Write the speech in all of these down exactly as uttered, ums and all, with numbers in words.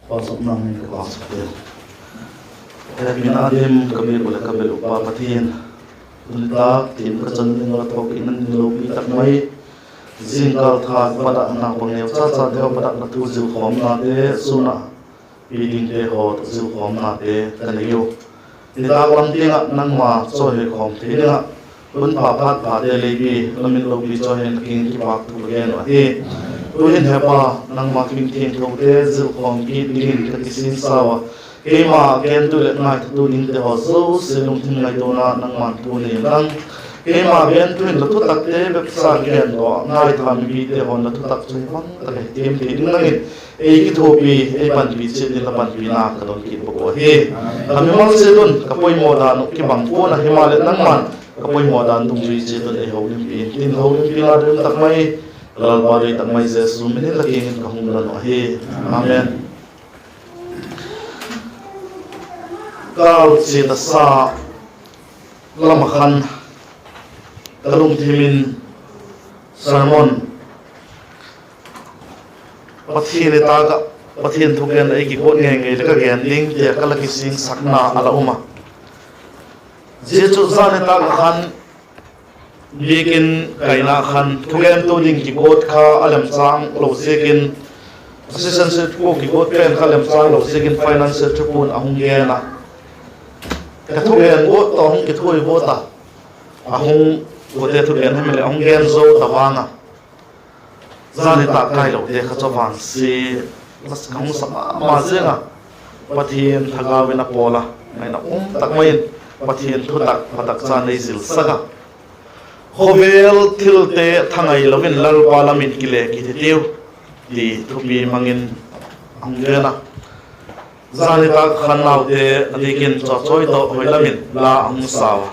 Pauchapna min ka pauchap e. Hepina dim ka biak uh leh ka bel uh pa Pathian, tuni tak tiam ka chan ding la thawkit nan ding lopi tak mai, zingkal thak pat ah naupang neu cha chate haw pat ah la thu zilkhawmnate, sûn ah pi dingte haw tawh zilkhawmnate ka nei u. Nitâk lam tiang ah nangma chawihoikhawm thei ding ah hun pha phat phate lei pi, la min lopi chawi hen la kiang in kipâkthu ka gen uh ahi. Tu'hin Hepa, nangma thu thiangthote zilkhawm kit dingin ka kisingsau a, keima gentu leh ngaithatu dingte haw zosia lungthim ngaituana nangma'n thu nei inlang, keima gentu in la thutakte bepcha ka gen tawh a, ngaitha mipite haw'n la thutak chu hi bang tak a hi tiam thei ding nang in ei kithuapi, ei panpi chiat dingin la panpina ka don kit bawk uh ahi. Ka mimal chiat un ka poimaw dan uh kibang pua'n a, himaleh nangma'n ka poimaw dan dungzui chiat un ei holimpi in tin, holimpina doi um tak mai, ka Lalpa doi tak mai Jesu min in la kiang in ka hung don uh ahi. Amen. Kâl chia tasa lam ah khan ka lungthim in sermon, Pathian nitâk ah Pathian thugen ei kiguat ngei ngei leh ka gen ding tia ka la kisingsakna a la um a. Zia chu zan nitâk ah khan biakin kaina khan thugentu ding kiguat kha a lemchâng lo ziakin, assistant secretary kiguat pen kha lemchâng lo ziakin finance secretary pu'n a hung gen a, ka thugen guat tawh hung kithuai guat a, a hung, kuate thugen hem leh a hung gen zo ta vang a, zan nitâk kailote kha chu vangsia ka hung sa ma ma ziang a, Pathian thagau in a pawl a, ngaina um tak mai in Pathian thutak phatak cha nei zilsak a, khawvel thilte thangai lo in Lalpa lam in kile kit hitiu, ti thupi mang in a hung gen a. Zan nitâk khan naute a diak in chaw chawi tawh hoi lam in la a hung sau a,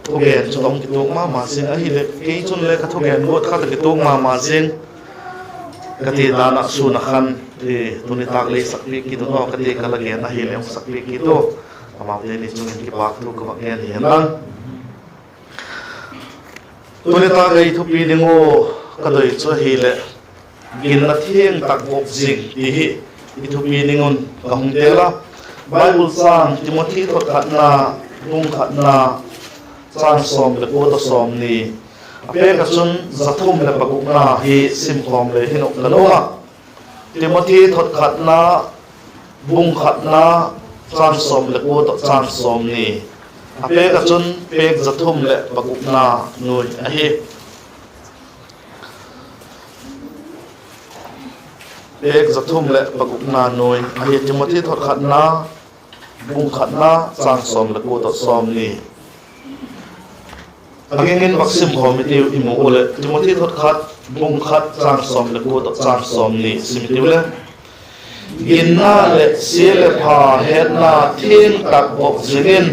thugen chu ka hung kituak ma ma ziang ahileh, kei chun le ka thugen guat khat a kituak ma ma ziang ka ti dan ah sûn ah khan, tuni tâk lei sakpiak kit un aw ka ti ka la gen ahileh hung sakpiak kit u, amaute ni chung in kipâkthu ka va gen hi hen lang. Tuni tâk ei thupi ding uh ka doi chu ahileh, ginna thiang tak bawk zing ti hi i thupi ding un ka hung tel a. Bible châng Timothy thotkhatna, bung khatna, châng sawm leh kua tawh sawmni, a pêk ah chun za thum leh pagukna hi simkhawm le hin uh ka nuam a. Timothy thotkhatna, bung khatna, châng sawm leh kua tawh châng sawmni, a pêk ah chun pêk za thum leh pagukna nuai ahi. Pêk za thum leh pagukna nuai ahi, Timothy thotkhatna, bung khatna, châng sawm leh kua tawh sawmni. A ging in vak simkhawm i tiu, i mu u leh, Timothy thotkhat, bung khat, châng sawm leh kua tawh châng sawmni sim i tiu le. Ginna leh sia leh pha hetna thiang tak bawk zing in,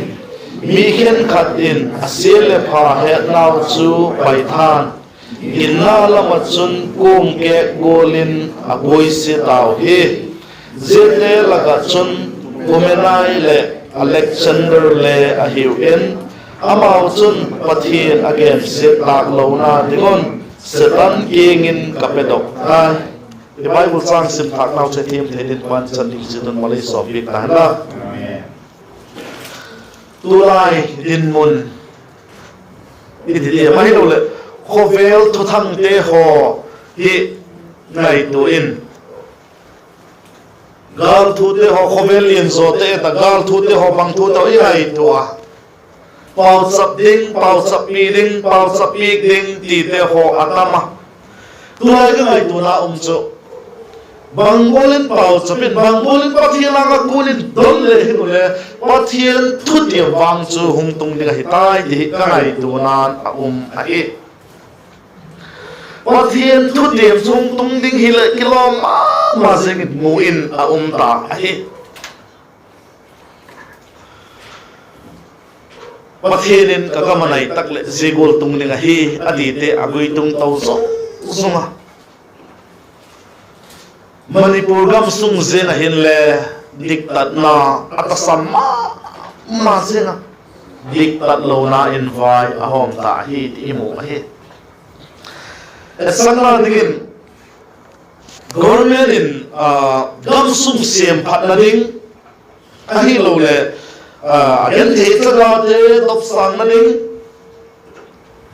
mi khenkhat in a sia leh pha hetnau chu paitha'n, ginna lam ah chun kuang kêk gual in a buaisia tau hi. Ziate lak ah chun Hymenaeus leh Alexander le ahiu in, amau chun Pathian a gensiat tâk lona ding un Setan kiang in ka pedok tai. I Bible châng sim thâknau chu thiam thei dingin pan chan ding chiat un malei sawmpiak ta hen la. Tulai dinmun i ti diam ahiloleh, khawvel thuthangte haw hi ngaitua in, gâlthute haw, khawvel lianzawte et a gâlthute haw bang thu tawh i ngaitua a, pauchap ding, pauchappi ding, pauchappiak ding tite haw a tam a. Tulai ka ngaituana um chu, bang gual in pauchap in, bang gual in Pathian âng ah kun in don le hin u le, Pathian thutiam vang chu hung tung ding ahi tai ti hi ka ngaituana'n a um ahi. Pathian thutiam chu hung tung ding hileh kilawm ma ma zing in mu in a um ta ahi. Pathian in ka gam a nai tak leh zia gual tung ding ahi a tite a guitung to zung zung a. Manipur gam sung ziang ah hinle diktatna a tasam ma ma ziang a, diktat lona in vai a hawm ta ahi ti i mu ahi. Etsakna dingin, government in gam sum siam phatna ding, ahiloleh a genthei chagate dopsângna ding,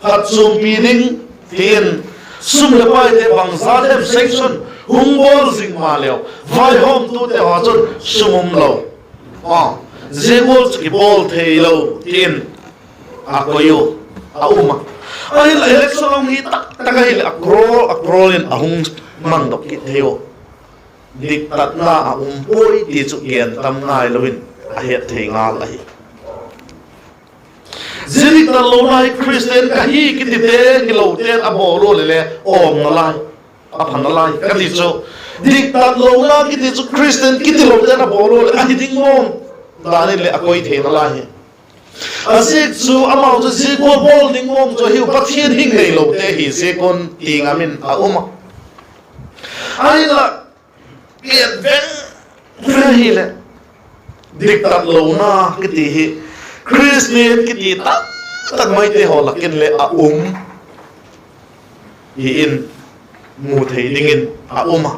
phatchuampi ding, ti'n sum leh paite bangza hem sanction hung bawl zing maleu, vaihawmtute haw chun sum umlo, zia gual chu kibawl theilo, ti'n a koi u, a um a. Ahinla election hung hi tak tak ahileh a crore a crore in a hung mangdok kit thei u. Diktatna a um puai ti chu gen tam nailo in a het thei ngal ahi. Zia diktat lona hi Christian ka hi kitite hilote'n a bawl ua leh le awmna lai, a phatna lai ka ti chu. Diktat lona kiti chu Christian kitilote'n a bawl ua leh ahi ding mawng dan in leh a koi theina lai hi. A ziak chu amau chu zia gual bawl ding mawng chu ahiu, Pathian hing neilote hi ziak un ti ngam in a um a. Ahinla, et veng veng hileh, diktat lona kiti hi Christian kiti tak tak maite haw lak in leh a um hi in, mu thei dingin a um a,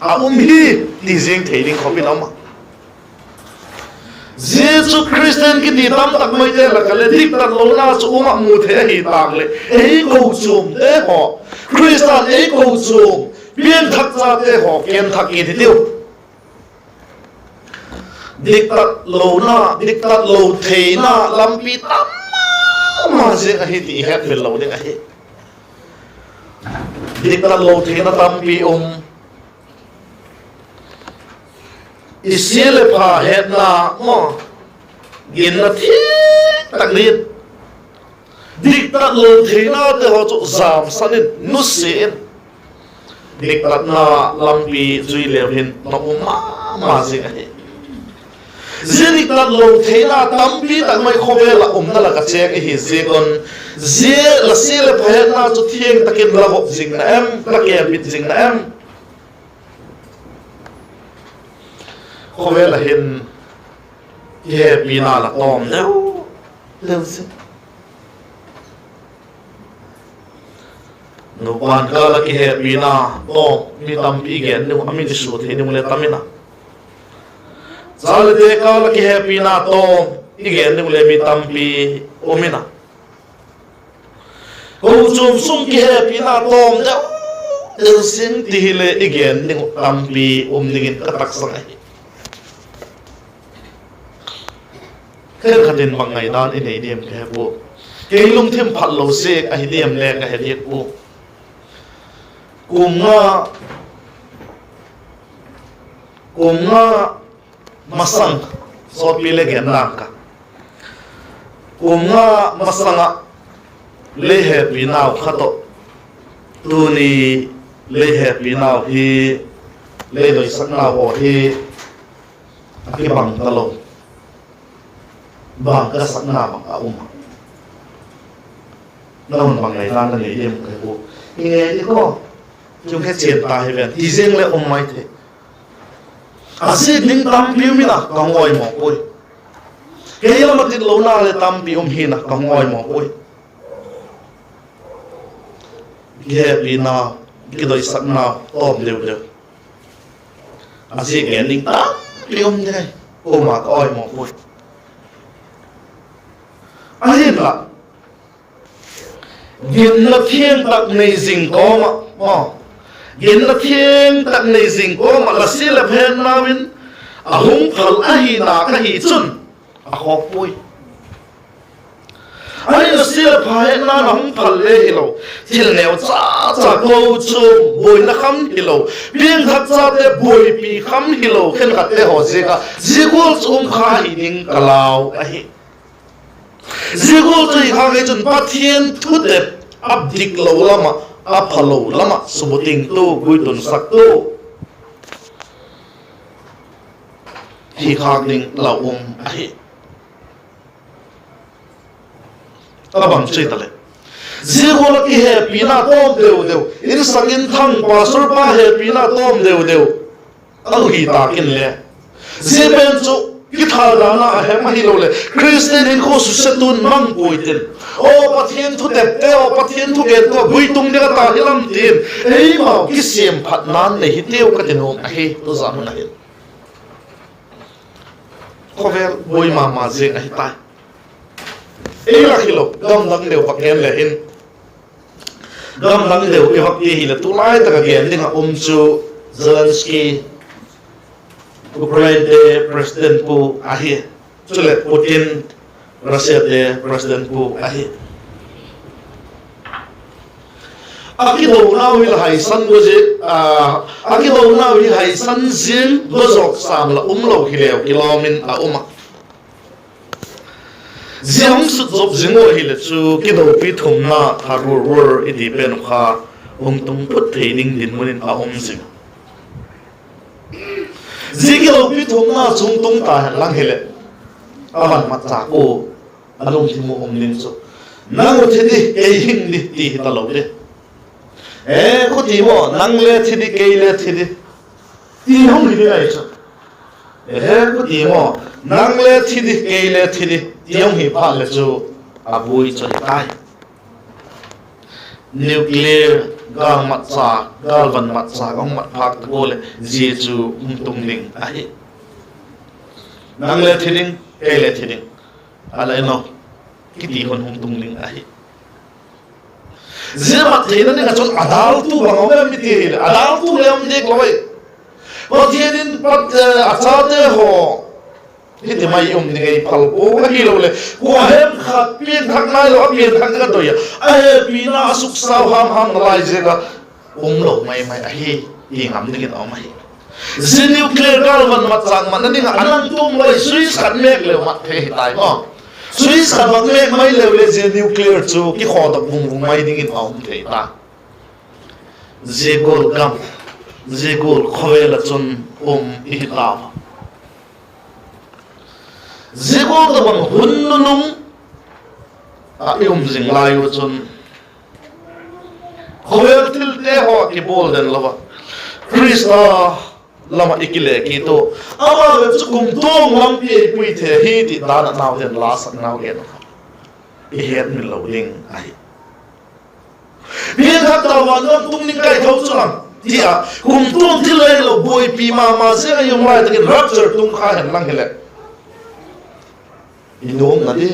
a um hi ti ziang thei ding khop in a um a. Zia chu Christian kiti tam tak maite lak ah leh diktat lona chu um ah mu thei ahi tâk leh, ei kochuamte haw, Khrista'n ei kochuam piangthak chate haw ken thak kit hitiu. Diktat lona, diktat lo theina lampi tam ma ma ziang ahi ti i hetmil lo ding ahi. Diktat lo theina tampi um. I sia leh pha hetna maw, ginna thiang tak ni in, diktat lo theinate haw chu jamsan in, nusia in, diktatna lampi zui leu hin na um ma ma zing ahi. Zia diktat lo theina tampi tak mai khawvel ah umna lak ah chêng i hi ziak un, zia la sia leh pha hetna chu thiang tak in la vop zing na em, la kêpbit zing na em? Khawvel ah hin kihepina la tawm deu deu zing. Nupa'n kâl ah kihepina tawm mi tampi i gen ding uh, a min i sua thei ding uh le tam in a. Chalete kâl ah kihepina tawm i gen ding uh le mi tampi um in a. Kochuam sung kihepina tawm deu deu zing ti hile i gen ding uh tampi um dingin ka taksang ahi. Khenkhat in bang ngaidan i nei diam ka he pua. Kei lungthim phat lo ziak ahi diam le ka he diak pua. Kum nga, kum nga masang, sawtpi le gen dang ka, kum nga masang ah lei hepinau kha tawh, tuni lei hepinau hi, lei doisaknau haw hi a kibang talo, bang ka sakna bang a um a. Na hun bang ngaidan la nei diam ka he pua. I ngei di kha, chung khe chian ta hi ven ti zing leh um mai thei. A ziak ding tampi um in a, ka hung awi mawk puai. Kei lam a titlona le tampi um hi'n a, ka hung awi mawk puai. Kihepina, kidoisakna tawm deu deu, a ziak gen ding tampi um ding ahi. Kuama ka awi mawk puai. Ahinla, ginna thiang tak nei zing kawm ah, ginna thiang tak nei zing kawm ah la sia leh pha hetnau in a hung phal ahina ka hi chun a khawk puai. Ahi, la sia leh pha hetna'n a hung phal le hilo, thil neu cha cha, kochuam buaina kham hilo, piangthak chate buaipi kham hilo khenkhatte haw ziak a zia gual chu um kha hi ding ka lau ahi. Zia gual chu hi khâk ei chun Pathian thutep a dik lo lam ah, a phalo lam ah subutingtu, guitunsaktu hi khâk ding lau um ahi. A bang chu hitaleh, zia gual ah kihepina tawm deu deu, insak inthang pastor pa hepina tawm deu deu a hi tâk inle, zia pen chu kithadana a hem ahiloleh Khristian hinkhua susia tu'n mang puai tin, Aw Pathian thutepte, aw Pathian thugente, gui tung ding a ta hi lam tin eimau kisiamphatna'n nei hiteu ka ti nuam ahi, tuzan hun ahi. Khawvel buai ma ma ziang ahi tai. Ei lak hilo, gamdang deu vak gen le hin, gamdang deu i vak ti hileh tulai tak a gen ding ah um chu Zelensky, Ukrainete president pu ahi. Chuleh Putin, Russiate president pu ahi. A kidonau hi la haisan gu zi, a, a kidonau hi haisan zing gu zawk sam la um lo hileu kilawm in a um a. Zia hung sut zop zing uh ahileh chu kidopi thumna tharur vur i ti pen uh kha hung tung phut thei ding dinmun in a um zing. Zia kidopi thumna chu hung tung ta hen lang hileh, a van matchâk ua, a lungthim uh um ding chu, nang u thi di, kei hing di ti hi talo di. E, khuti maw, nang le thi di, kei le thi di, ti hung hi ding ahi chu. E, khuti maw, nang le thi di, kei le thi di, ti hung hi phat leh chu, a buai chu hi tai. Nuclear, gâl matchâk, gâl van matchâk hung mat phâk ta ua leh zia chu hung tung ding ahi. Nang le thi ding, kei le thi ding, a la en aw, kiti hun hung tung ding ahi. Zia mat theina ding ah chun a dâltu bang um em i ti hileh, a dâltu le um diak lo ai. Pathian in, a chate haw hiti mai um ding ei phal pua, ahiloleh kua hem khat piangthak nailo a piangthak ding a doi a, a hepina a suksau ham ham nalai ziak a um lo mai mai ahi, ti ngam dingin a um ahi. Zia nuclear gâl van matchâk matna ding ah a nang tum lai switch khat mêk leu mat thei hi tai maw. Switch khat vak mêk mai leu le zia nuclear chu kikhawdok vung vung mai dingin a um thei ta. Zia gual gam, zia gual khawvel ah chun um i hi tau a. Zia gual tabang hun nunung ah i um zing lai u chun, khawvel thilte haw kibual den lo a, Khrista lam ah i kile kit u, ama bep chu kumtuang lampi ei pui thei hi ti dan ah nau hen la sak nau gen u kha i hetmil lo ding ahi. Piangthak tau, van gam tung ding ka hi tho chu lam, ti a, kumtuang thil lei lo buaipi ma ma ziang a i um lai tak in rapture tung kha hen lang hileh, i nuamna di,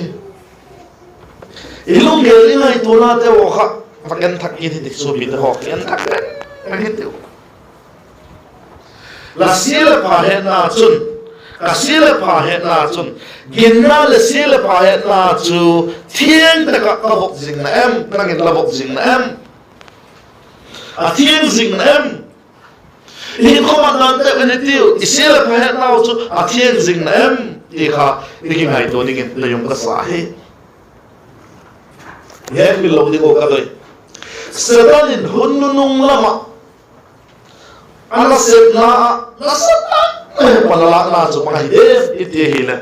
i lunggel, i ngaituanate haw kha vak en thak kit hi ti, suapite haw, en thak kit hi tiu. La sia leh pha hetna chun, ka sia leh pha hetna chun, ginna leh sia leh pha hetna chu thiang tak ah ka vop zing na em, nang in la vop zing na em? A thiang zing na em? I hinkhua matnate en i tiu, i sia leh pha hetnau chu a thiang zing na em ti kha i kingaitua dingin dei um ka sa hi. Hetmil lo ding uh ka doi. Satan in hun nunung lam ah a nasepna ah nasa tak mai pan a lâkna chu bang ahi diam i ti ahileh,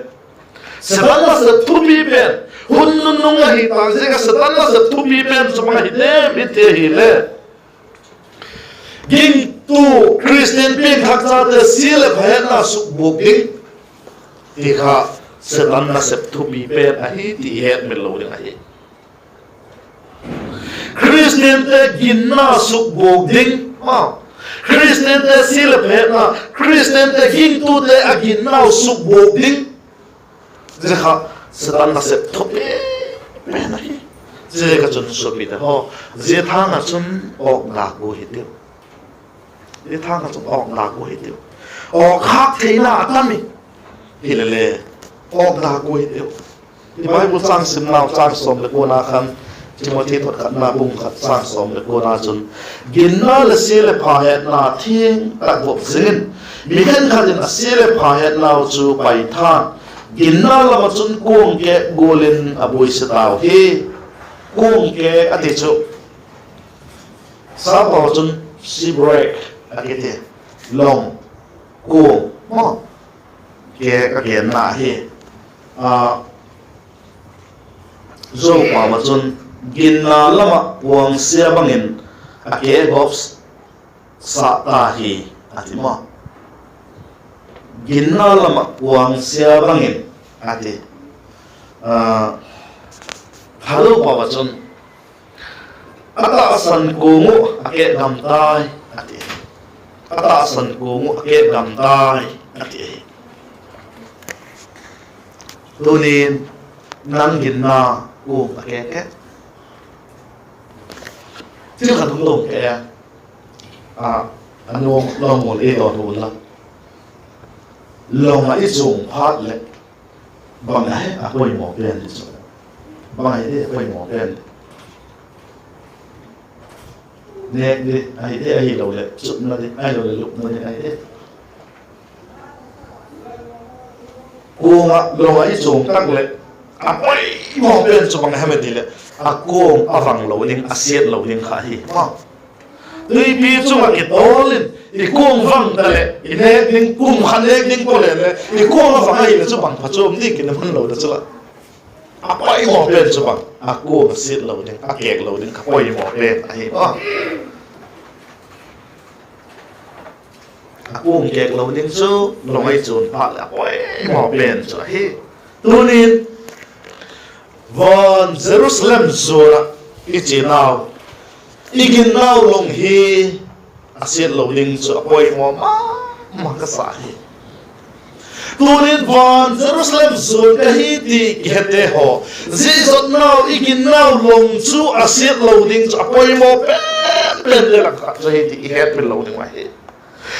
Satan nasep thupi pen, hun nunung ahi tâk ziak ah Satan nasep thupi pen chu bang ahi diam i ti ahileh, gingtu Khristian piangthak chate sia leh pha hetna sukbuak ding ti kha Satan nasep thupi pen ahi ti i hetmil lo ding ahi. Khristiante ginna sukbuak ding, Khristiante sia leh pha hetna, Khristiante gingtute a ginnau sukbuak ding, zia kha Satan nasep thupi pen ahi. Ziaziak a chun suapite haw, zia thâng ah chun awk dâk ua hitiu. Zia thâng ah chun awk dâk ua hitiu. Awk khâk theina a tam i hile le, awk dâk ua hitiu. I Bible châng simnau châng sawm leh kuana khan, Timothy thot khatna bung khat châng sawm leh kuana chun, ginna leh sia leh pha hetna thiang tak vop zing in, mi khenkhat in a sia leh pha hetnau chu paitha'n, ginna lam ah chun kuang kêk gual in a buaise tau hi. Kuang kêk a ti chu, Sâpau chun shipwreck a kiti, long, kuang, maw, kêk a genna hi. A, Zopau ah chun, ginna lam ah puangsia bang in a kêk gawp sah ta hi, a ti maw. Ginna lam ah puangsia bang in, a ti. Thalo pau ah chun, a tahsan kuang uh a kêk gam tai, a ti. A tahsan kuang uh a kêk gam tai, a ti ahi. Tunin, nang ginna kuang a kêk e? Thil khat hung dong ke e. A, a nuam, nuam ngol ei dawn u la. Long ah i chuang phat leh, bang ahi a poimaw pen chu? Bang ahi a poimaw pen? Nêk di ahi, ahiloleh chutna di, ahiloleh lupna di ahi. Kuang ah, long ah i chuang tak leh, a poimaw pen chu bang hem i ti leh, a kuang a vang lo ding, a siat lo ding kha ahi. Tuipi chung ah kitawl in i kuang vang ta leh, i nêk ding, kum khat nêk ding pua leh leh, i kuang a vang ahileh chu bang pha chuam ding kineman lo da chu la. A poimaw pen chu bang, a kuang a siat lo ding, a kêk lo ding kha poimaw pen ahi a. A kuang kêk lo ding chu, long ah i chuang phat leh a poimaw pen chu ahi. Tunin, van Jerusalem zuan ah i chianau, i ginnau long hi a siat lo ding chu a poimaw ma ma ka sa hi. Tunin van Jerusalem zuan ka hi ti kihete haw, zia i zuannau, i ginnau long chu a siat lo ding chu a poimaw pen pen le lang khat chu hi ti i hetmil lo ding ahi.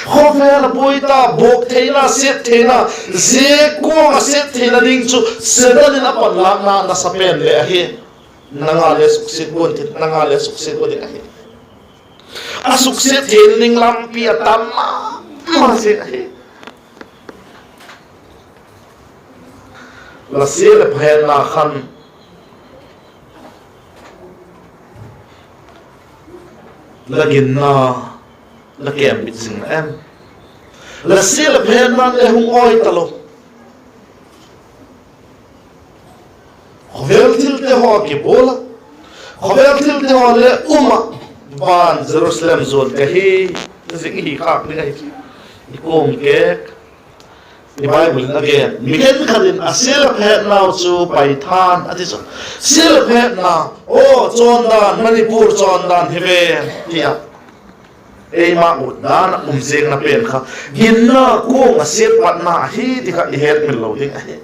Khawvel a buai ta, buak theina, siat theina, zia kuang a siat theina ding chu Setan in a panlâkna nasa pen le ahi. Nang a le suksiat guan tin, nang a le suksiat guan ding ahi. A suksiat theina ding lampi a tam ma ma zing ahi. La sia leh pha hetna khan, la ginna la kêmbit zing na em? La sia leh pha hetna le hung awi talo. Khawvel thilte haw kibual a, khawvel thilte haw le um ah, van Jerusalem zuan ka hi, zing i hi khâk ding ahi. I kuang kêk, i Bible in a gen, mi khenkhat in a sia leh pha hetnau chu paitha'n a ti chu. Sia leh pha hetna, aw chawndan, Manipur chawndan hi ve, ti a, eima ut dan ah um ziangna pen kha, ginna kuang a siat patna ahi ti kha i hetmil lo ding ahi.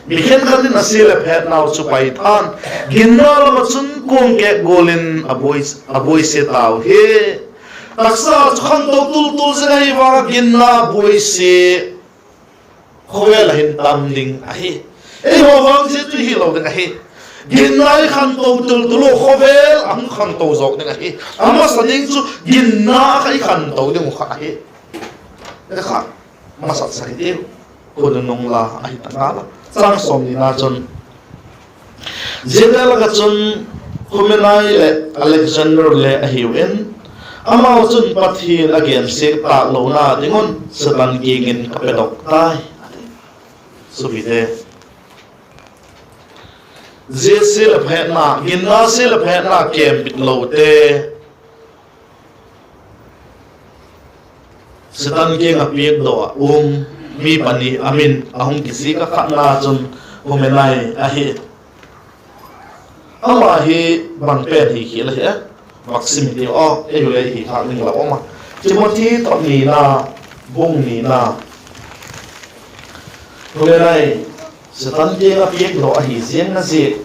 Mi khenkhat in a sia leh pha hetnau chu paitha'n, ginna lam ah chun kuang kêk gual in a buai, a buaisia tau hi. Taksa chu khanto tultul zing ahi vang a ginna buaisia khawvel ah hin tam ding ahi. Eihaw vang zia chu hilo ding ahi. Ginna i khanto tultul u khawvel a hung khanto zawk ding ahi. A masa ding chu ginna kha i khanto ding uh kha ahi. Kha, masatsak hitiu. Khun nung la ahi ta ngal a. Châng sawmnina chun, ziate lak ah chun Humenai leh Alexander le ahiu in, amau chun Pathian a gensiak tâk lona ding un Setan kiang in ka pedok tai, a ti. Suapite, zia sia leh pha hetna, ginna sia leh pha hetna kêmbit lote Setan kiang ah piakdaw ah um mi pani a min a hung kizik a, khatna chun Humenai ahi. Ama hi bang pen hi khial ahi e? Vak sim hitiu aw, ei u le hi khâk ding la um a. Timothy thot nina, bung nina. Humenai Setan kiang ah piakdaw ahi ziang na ziak,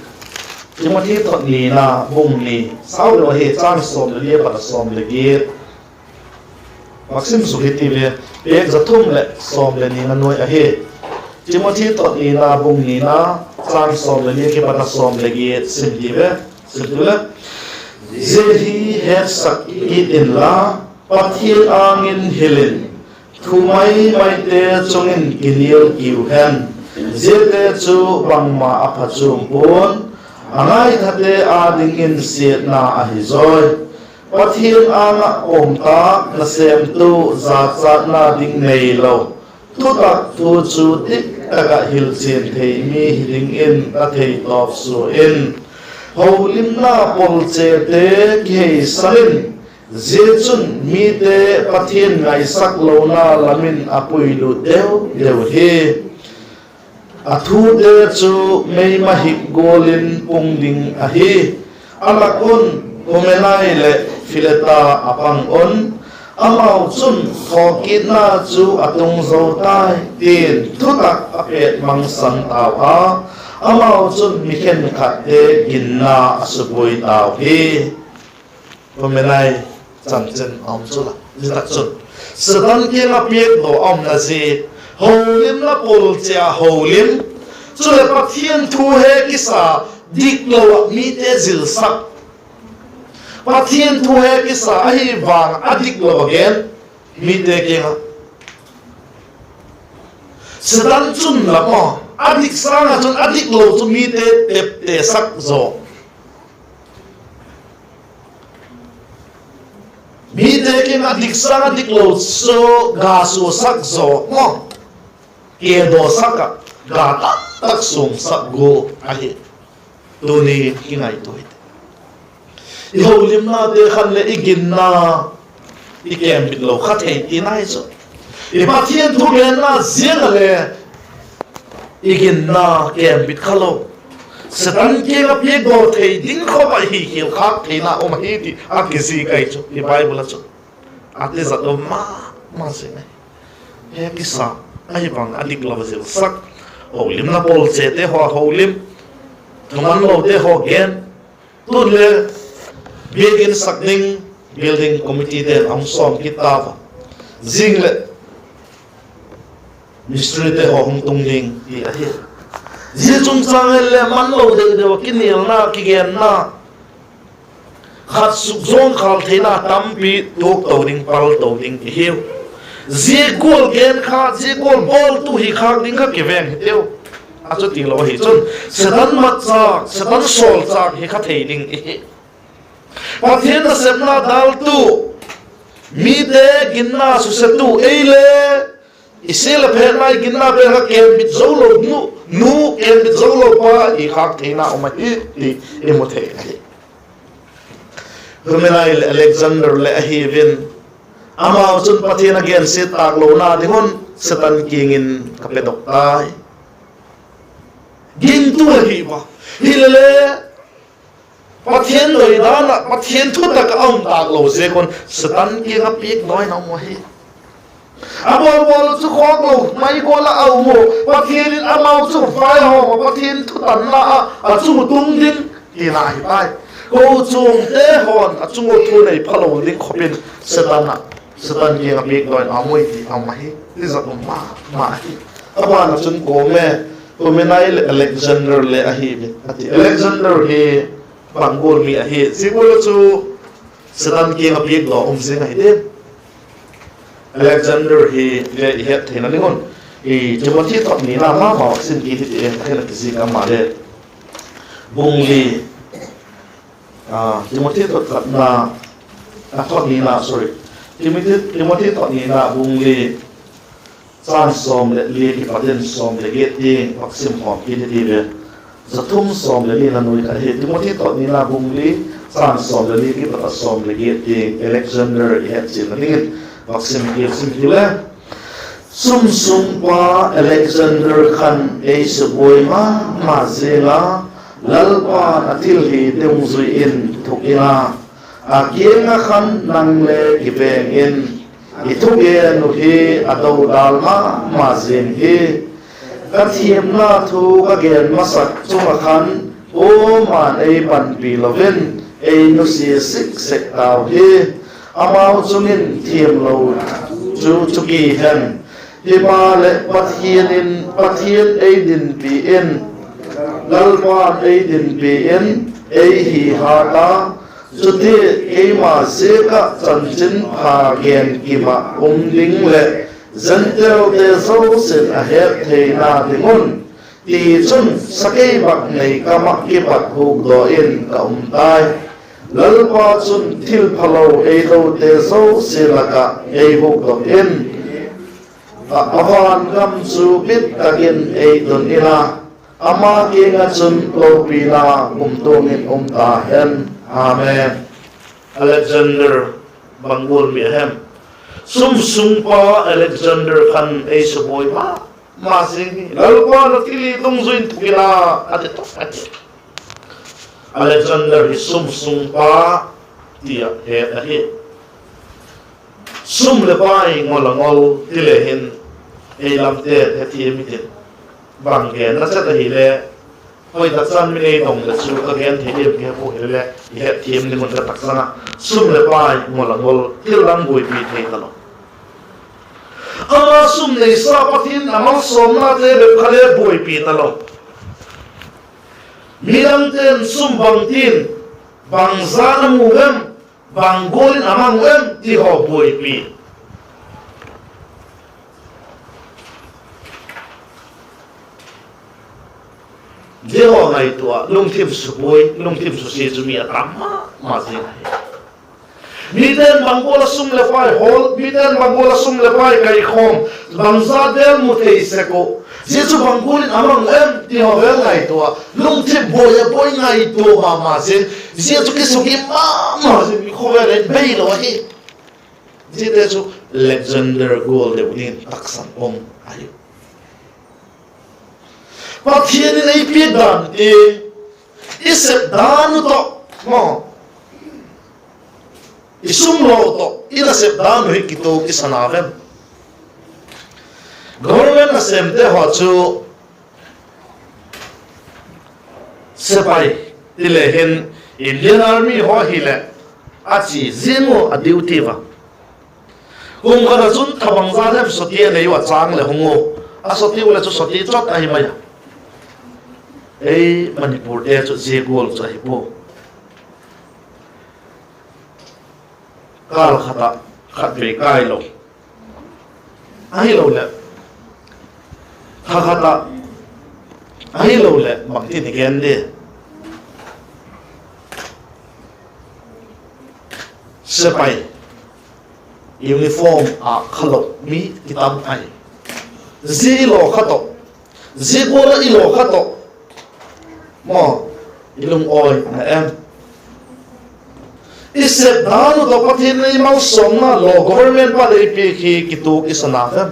Timothy thot nina, bung ni, sau deu ahi, châng sawm leh li a pat a sawm leh giat. Vak sim suk hitiu ve, pêk za thum leh sawm leh ni nga nuai ahi. Timothy thot nina, bung nina, châng sawm leh li a kipat a sawm leh giat, sim ti ve, sim ti le. Zia hi hetsak kit inla, Pathian âng in hil in, thu mai maite chung in kinial kiu hen. Ziate chu bangma a phachuam pua'n, a ngaithate â dingin siatna ahi zawi. Pathian âng ah pawm tâk nasêmtu, zachatna ding neilo, thutak thu chu dik tak ah hilchian thei mi hi dingin la theitawp sua in, holimna polchete kiheisan in, zia chun mite Pathian ngaisak lona lam in a puilut deu deu hi. A thute chu mei mahik gual in pung ding ahi. A lak un Humenai leh Fileta a pang un, amau chun thawkitna chu a tung zo tai, ti'n thutak a pêt mangsan tau a. Amau chun mi khenkhatte ginna a subuai tau hi. Humenai chanchin a um chu la, zia tak chun Satan kiang ah piakdaw a umna zia, holimna pawlchia holim, chuleh Pathian thu he kisa, diklo ah mite zilsak. Pathian thu he kisa ahi vang a diklo a gen, mite kiang ah Satan chun la maw, a dik sâng ah chun a diklo chu mite tepte sak zaw. Mite kiang a dik sâng a diklo chu ga suasak zaw maw, kedaw sak ah, ga tamtak suangsak gua ahi. Tuni kingaitua hite. I holimnate khan leh i ginna i kembit lo kha thei tina hi chu. I Pathian thugenna ziang ah le i ginna kembit kha lo. Satan kiang ah piakdaw thei ding khawp ah hikhial khâk theina um ahi ti a kizik ahi chu i Bible ah chu. A tizat um ma ma zing ahi. He kisa ahi vang a diklo a zilsak. Holimna pawlchiate haw holim, thumanlote haw gen, tun le biakin sak ding building committeete'n a hung sawm kit tau a, zing leh mistrite haw hung tung ding ti ahi. Zia chungchâng in le manlo deu deu ah kinialna, kigenna, khat suk zawngkhâl theina tampi tuak to ding, pal to ding i hiu. Zia gual gen kha, zia gual bawltu hi khâk ding kha kiveng hitiu. A chutilo ahi chun Satan matchâk, Satan sawlchâk hi kha thei ding i hi. Pathian nasepna dâltu, mite ginna susetu ei le, i sia leh phetna i ginna pen kha kembit zo lo nu, nu kembit zo lo pa hi khâk theina um ahi ti i mu thei ahi. Humenai leh Alexander leh ahiu in, amau chun Pathian a gensiat tâklona ding un Satan kiang in ka pedok tai. Gingtu ahi ua. Hilele, Pathian doi dan ah, Pathian thutak ah a um tâk lo ziak un Satan kiang ah piakdaw in a um ahi. A bawl bawl chu khawk lo mai gual ah a um u. Pathian in amau chu vaihawm ah Pathian thutanna ah a chung tung ding tina ahi tai. Kochuamte haw'n a chung ua thu nei phalo ding khop in Satan ah, Satan kiang ah piakdaw in a um ui ti a um ahi. Tizat um ma ma ahi. A ban ah chun kuame, Humenai leh Alexander le ahi, a ti. Alexander hi bang gual mi ahi? Zia gual ah chu Satan kiang ah piakdaw um zing ahi diam? Alexander hi le i het theina ding un, Timothy thot nina ma ma sim kit hiti e, a hin a kizik a, ama le bung li, Timothy thot khatna, a thot nina, sorry, Timothy, Timothy thot nina bung li, châng sawm leh li kipat in sawm leh giat tiang vak sim khawm kit hiti ve. Za thum sawm leh li na nuai kha hi, Timothy thot nina bung li, châng sawm leh li kipat a sawm leh giat tiang, Alexander i hetchianna dingin vak sim kit sim hile. Sum sung pa Alexander khan ei subuai ma ma ziang a, Lalpa'n a thilhi dungzui in thuk in a, a kiang ah khan nang le kiveng in, i thugen uh hi a dodal ma ma ziang hi. Ka thiamna thu ka gen masak chung ah khan kuama'n ei panpi lo in, ei nusia sik sek tau hi. Amau chung in thiamlo chu chu ki hen. Himaleh Pathian in, Pathian ei dinpi in, Lalpa'n ei dinpi in, ei hi hat a, chuti keima ziak ah chanchinpha gen kim ah um ding leh Gentilete zosia'n a hettheina ding un. Tichun, sakeibaknei kam ah kipat hukdok in ka um tai. Lalpa chun thilphalo ei dote zosia lak ah ei hukdok in, a van gam chu bit tak in ei tun in a, ama kiang ah chun lopina kumtuang in um ta hen. Amen. Alexander bang gual mi a hem? Sum sung pa Alexander khan ei subuai ma ma zing hi, Lalpa, la thilhitung zui in thuk in a, a ti tawh a ti. Alexander hi sum sung pa ti a het ahi. Sum leh pai ngol a ngol ti le hin, ei lamte hethiam i tin, bang genna chet ahile, hoi tak chan mi nei dong leh chu ka gen thei diam kihe pua hile le, i hetthiam ding un ka taksang a. Sum leh pai ngol a ngol, thil dang buaipi thei talo. Ama sum neisa Pathian a malsawmnate bep kha le buaipi talo. Midangte'n sum bangtin, bangzat a mu em, bang gual in a mang uh em ti haw buaipi. Zia haw ngaitua ah lungthim subuai, lungthim susia chu mi a tam ma ma zing ahi. Mite'n bang gual a sum leh pai hawl, mite'n bang gual a sum leh pai kaikhawm, bangzat vel mu thei sek uh, zia chu bang gual in a mang uh em ti haw vel ngaitua ah lungthim buai a buai, ngaitua ma ma zing. Zia chu kisugim ma ma zing, khawvel in beilo ahi. Ziate chu Alexander gual deu dingin taksang um ahi. Pathian in ei piak dan ti, i sep dan uh tawh, maw, i sum lo tawh i nasep dan uh hi kituak i sa na vem? Government nasemte haw chu sepai ti le hin, Indian Army haw hileh a chia zing uh a duty va. Kum khat ah chun tha bangzat hem sawti a nei uh a châng leh hung u. A sawti uh leh chu sawti chot ahi mai a. Ei Manipurte chu zia gual chu ahi pua. Kâl khat ah khatvei kai lo, ahiloleh tha khat ah, ahiloleh bangtin i gen di, sepai uniform ah kha lo mi kitam ahi. Zia i law kha tawh, zia gual ah i law kha tawh, maw, i lungawi na em? I sep dan uh tawh Pathian in ei malsawmna law, government pa'n ei piak hi kituak i sa na vem?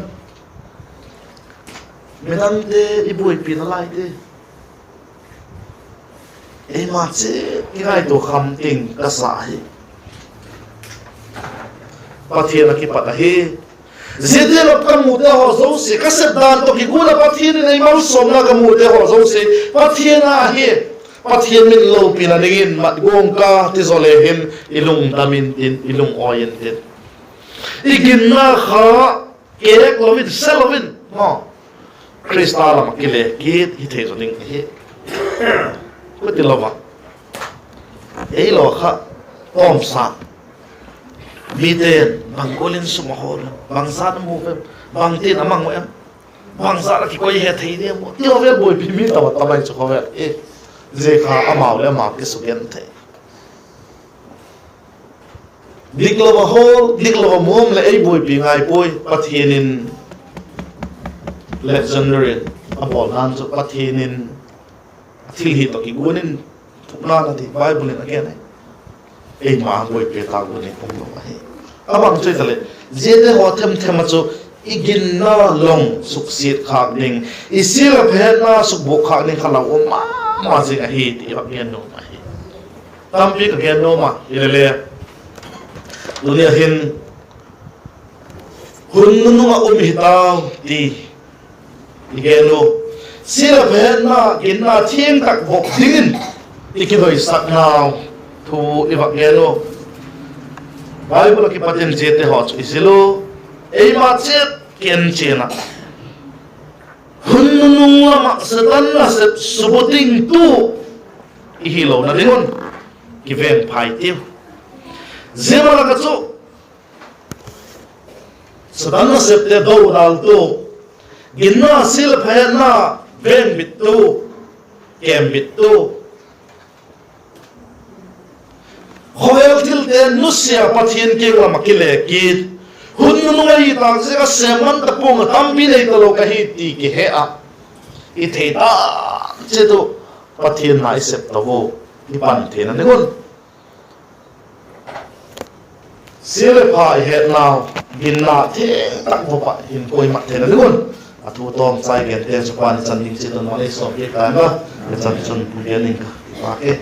Midangte i buaipina laite, eima chiat i ngaitua kham ting ka sa hi. Pathian a kipat ahi. Ziate lak ka mute haw zosia, ka sep dan tawh kiguat ah Pathian in ei malsawmna ka mute haw zosia Pathian a ahi. Pathian min lopina dingin mat guang ka ti zaw le hin, i lungdam intin, i lungawi intin, i ginna kha kêk lo in, se lo in, maw, Khrista lam ah kile kit hi thei zaw ding ahi. Khuti lo a, ei law kha tawmsa, mite'n bang gual in sum a hawl em, bangzat a mu em, bangtin a mang uh em, bangzat a kikoi he thei diam u ti haw vel buaipi mi tam a tam ai chu khawvel hi. Zia kha amau leh amau kisugen thei. Diklo a hawl, diklo a mu um leh ei buaipi ngai puai. Pathian in Alexander in a bawl dan chu Pathian in a thil hi tawh kiguat in thukna na ti Bible in a gen ahi. Eima buaipi tâk ding um lo ahi. A bang chu hitaleh, ziate haw themthem ah chu i ginna long suksiat khâk ding, i sia leh pha hetna sukbuak khâk ding kha lau um ma ma zing ahi ti i vak gen nuam ahi. Tampi ka gen nuam a, hilele, tuni a hin, hun nunung ah um hi tau ti i gen u. Sia leh pha hetna, ginna thiang tak vop dingin i kidoisaknau thu i vak gen u. Bible ah kipat in ziate haw chu i zil u. Eima chiat ken chian ah, hun nunung lam ah Satan nasep subutingtu i hilona ding un kivengphai tiu. Zia malak ah chu Satan nasepte dodaltu, ginna, sia leh pha hetna vengbittu, kembittu, khawvel thilte nusia Pathian kiang lam ah kile kit, hun nunung ahi tâk ziak a sêm man ta pua'ng a, tampi nei talo ka hi ti kihe ah, i thei tak chiat u Pathian na i sep to u, i pan theina ding un. Sia leh pha i hetnau, ginna thiang tak vop ah hin koi mat theina ding un, a thu tawm chai gen ten chu pan i chan ding chiat un malei sawm piak ta inla, i chan chun gen ning ka, kipâk e.